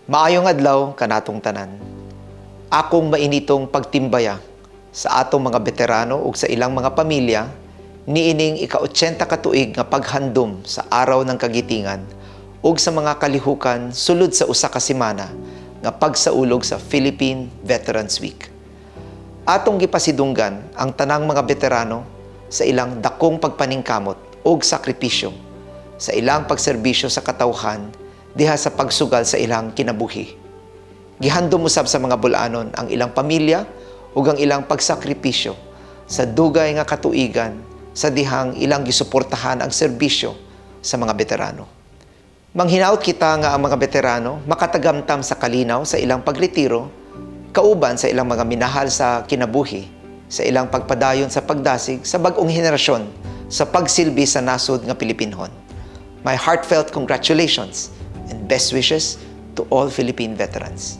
Maayong adlaw kanatong tanan. Akong mainitong pagtimbaya sa atong mga veterano ug sa ilang mga pamilya niining ika-80 ka tuig nga paghandom sa Araw ng Kagitingan ug sa mga kalihukan sulod sa usa ka semana nga pagsaulog sa Philippine Veterans Week. Atong gipasidunggan ang tanang mga veterano sa ilang dakong pagpaningkamot ug sakripisyo sa ilang pagserbisyo sa katawhan diha sa pagsugal sa ilang kinabuhi. Gihandom usab sa mga bulanon ang ilang pamilya ug ang ilang pagsakripisyo sa dugay nga katuigan sa dihang ilang gisuportahan ang serbisyo sa mga veterano. Manghinaot kita nga ang mga veterano makatagamtam sa kalinaw sa ilang pagretiro, kauban sa ilang mga minahal sa kinabuhi, sa ilang pagpadayon sa pagdasig sa bag-ong henerasyon sa pagsilbi sa nasod nga Pilipinhon. My heartfelt congratulations and best wishes to all Philippine veterans.